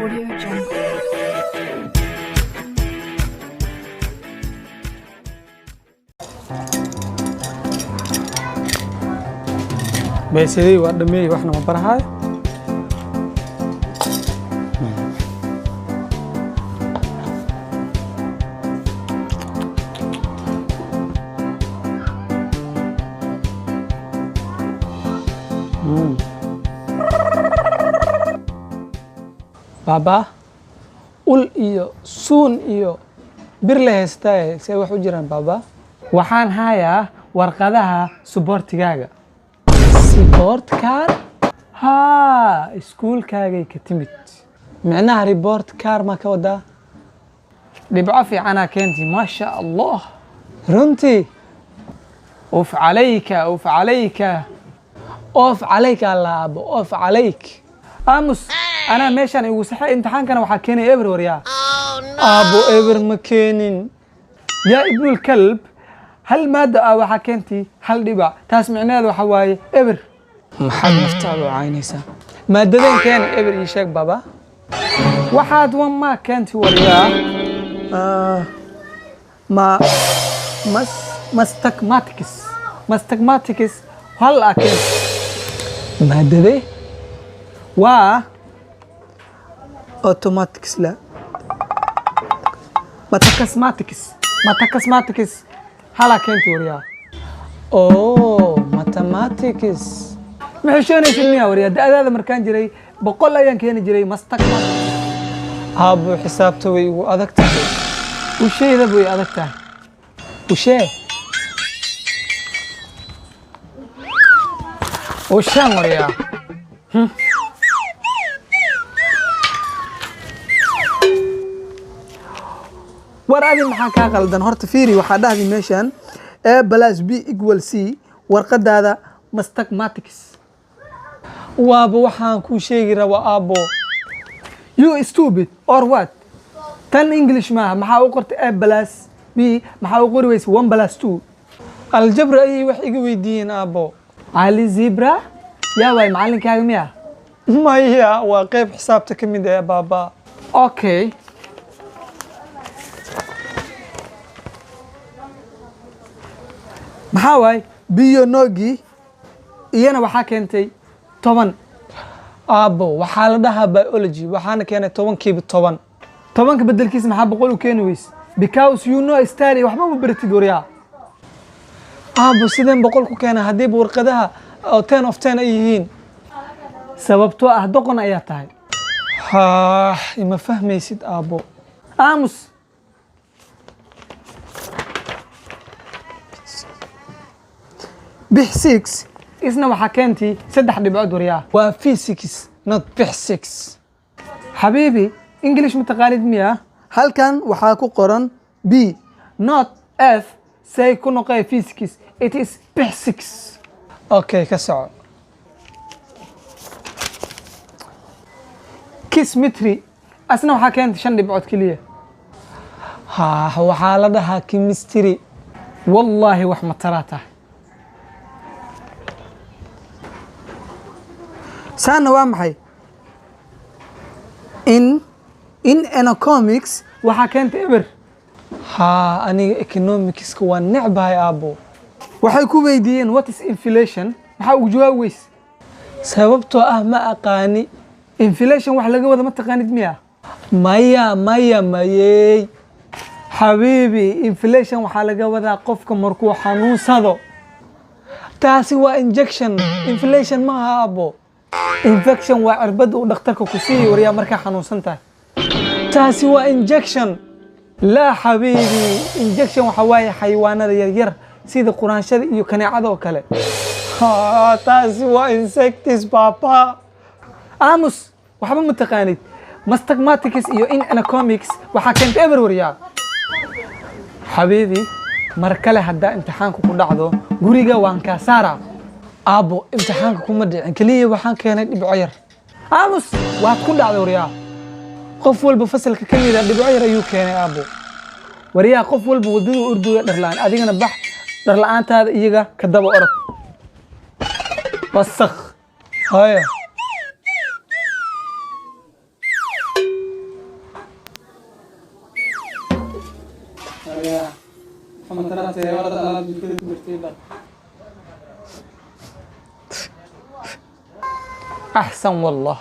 Audio Jungle. Beesadey waa dhameeyey, waxna ma barahayo. Baaba, ul iyo suun iyo bir la haystaaye, see wax u jiraan, baaba? Waxaan hayaa warqadaha suboortigaaga. Report card? Haa, iskuulkaagay ka timid. Micnaha report card ma ka wadaa? Dhibco fiicanaa keentay, maasha Allah. Runtii, uf calayka, uf calayka, oof calayka, allaabo, oof calayk. Aamus, anaa meeshaan igu saxay. Imtixaankana waxaa keenaya eber, waryaa. Aabo, eber ma keenin. Yaa ibnul kalb, hal maada ah waxaa keentay hal dhibac. Taas micnaheedu waxa waaye eber. Maxaad naftaada u caynaysaa? Maadadeen keena eber, ii sheeg, baba. Waxaad wan maa keentay, waryaa? Ma mas mastagmatics, mastagmatics hal aa keentay. Maadade waa automatics la matakasmatics, matakasmatics halaa keentay, waryaa. Oh, mathematics. Ma xishoonaysid miya, waryaa? Da'daada markaan jiray 100 ayaan keeni jiray mastagmatics. Aabo, xisaabta way igu adag tahay. Usheeda way adag tahay. Ushee, ushaan, waryaa. War adi, maxaa kaa qaldan horta? Fiiri, waxaa dhahdi meeshan A plus B equal C. Warqadaada mastagmatics waaba. Waxaan kuu sheegi rabaa, aabo, you stupid or what? Tan English maaha. Maxaa u qortay A plus B? Maxaa u qori weysa one plus two? Aljabra ayay wax iga weydiiyeen, aabo. Cali zebra yaa waay, macalinkaaga miya? Maya, waa qayb xisaabta ka mid ah, baaba. Okay, maxaa waay biyonogi? Iyana waxaa keentay 10. Aabo, waxaa la dhahaa biology. Waxaana keenay 10-kiiba 10. 10-ka bedelkiisa maxaa 100 u keeni weyse? Because you know study, waxba ma baratid, waryaa. Aabo, sideen 100 ku keena haddiiba warqadaha oo 10 of 10 ay yihiin? Sababtoo ah doqon ayaa tahay. Ha, ima fahmaysid, aabo. Aamus. Bix six isna waxaa keentay saddex dhibcood, waryaa. Waa physics, not bix six. Xabiibi, English ma taqaanid miya? Halkan waxaa ku qoran B, not F. Say ku noqoy physics? It is bix six. Okay, ka soco. Chemistry asna waxaa keentay shan dhibcood keliya. Ha, waxaa la dhahaa chemistry. Wallaahi wax mataraa tahay. Saana waa maxay? In economics waxaa keentay eber. Haa, aniga economicska waa necbahay, aabo. Waxay ku weydiiyeen "What is inflation?" Maxaa ugu jawaabi weyse? Sababtoo ah ma aqaani. Inflation wax laga wada ma taqaanid miya? Maya, maya, mayey. Xabiibi, inflation waxaa laga wadaa qofka markuu xanuunsado. Taasi waa injection, inflation ma aha, abo. Infection waa cirbadda uu dhakhtarka ku siiyi, waryaa, markaa xanuunsan tahay. Taasi waa injection. Laa xabiibi, injection waxaa waaye xayawaanada yaryar sida quraanshada iyo kaneecada oo kale. Ha, taasi waa insects, papa. Aamus, waxba ma taqaanid. Mathematics iyo in economics waxaa keentay eber, waryaa. Xabiibi, mar kale haddaa imtixaanka ku dhacdo, guriga waan kaa saaraa. Aabbo, imtixaanka kuma dhicin, keliya waxaan keenay dhibco yar. Aamus, waad ku dhacday, waryaa. Qof walba fasalka ka mida dhibco yar ayuu keenay, aabbo. Waryaa, qof walba waddada urduga dharla-aan, adigana bax dharla-aantaada iyaga ka daba orod. Wasakh haya. Waryaa, xamataraatee, orada alaab jikada ku jirtay dhaq. Axsan wallah.